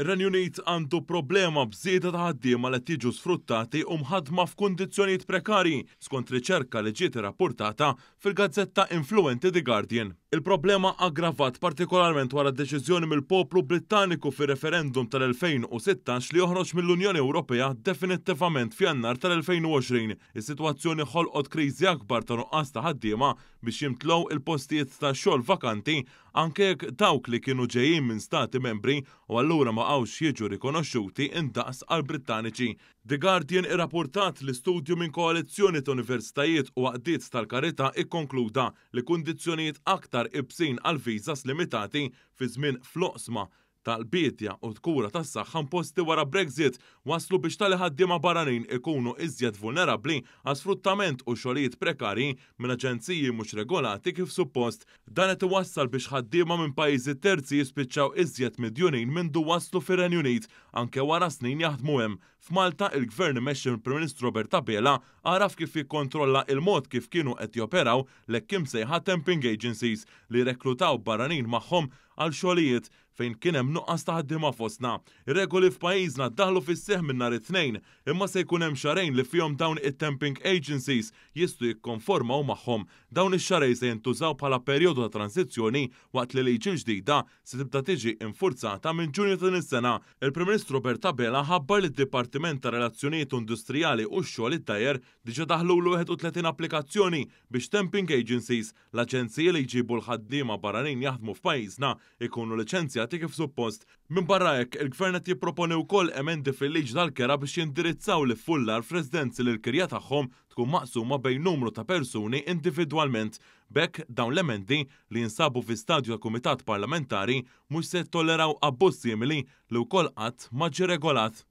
Ir-Renju Unit għandu problema b'żieda ta' ħaddiema li qed jiġu sfruttati u mħaddma f'kundizzjonijiet prekarji, skont riċerka li ġiet irrappurtata fil-gazzetta influwenti The Guardian. Il-problema aggravat partikolarment wara d-deċiżjoni mill-poplu Brittaniku fir-referendum tal-2016 li joħroġ mill-Unjoni Ewropea definittivament f'Jannar tal-2020. Is-sitwazzjoni ħolqot kriżi akbar ta' nuqqas ta' ħaddiema biex jimtlew il-postijiet tax-xogħol vakanti anke jekk dawk li kienu ġejjin minn stati membri u allura ma baqgħux jiġu rikonoxxuti indaqs għall-Brittaniċi. The Guardian irrappurtat li studju minn koalizzjoni ta' universitajiet u għaqdiet tal-karità ikkonkluda li kundizzjonijiet aktar ibsin għal visas limitati fi żmien fl-oqsma tal-biedja u l-kura tas-saħħa imposti wara Brexit wasslu biex tali ħaddiema barranin ikunu iżjed vulnerabbli għal sfruttament u xogħlijiet prekarji minn aġenziji mhux regolati kif suppost. Dan qed iwassal biex ħaddiema minn pajjiżi terzi jispiċċaw iżjed midjunin mindu waslu fir-Renju Unit, anke wara snin jaħdmu hemm. F'Malta, il-Gvern immexxi mill-Prim Ministru Robert Abela għaraf kif jikkontrolla il-mod kif kienu qed joperaw l-hekk imsejħa temping agencies li jirreklutaw barranin magħhom għal xogħlijiet fejn kien hemm nuqqas ta' ħaddiema fostna. Ir-regoli f'pajjiżna ddaħlu fis-seħħ minn nhar it-Tnejn, imma se jkun hemm xahrejn li fihom dawn it-temping agencies jistgħu jikkonformaw magħhom. Dawn ix-xahrejn se jintużaw bħala perjodu ta' transizzjoni waqt li liġi l-ġdida se tibda tiġi infurzata minn Ġunju ta' din is-sena. Il-Prim Ministru Robert Abela ħabbar li d-Dipartiment tar-Relazzjonijiet Industrijali u x-Xogħol id-DIER diġà daħlulu 31 applikazzjoni biex temping agencies, l-aġenziji li jġibu l-ħaddiema barranin jaħdmu f'pajjiżna, ikunu liċenzjati kif suppost. Minbarra hekk, il-Gvern qed jipproponi wkoll emendi fil-liġi tal-kera biex jindirizzaw l-iffullar f'residenzi li l-kirja tagħhom tkun maqsuma bejn numru ta' persuni individwalment. B'hekk, dawn l-emendi, li jinsabu fi stadju ta' kumitat parlamentari, mhux se jittolleraw abbuż simili li wkoll qatt ma ġie regolat.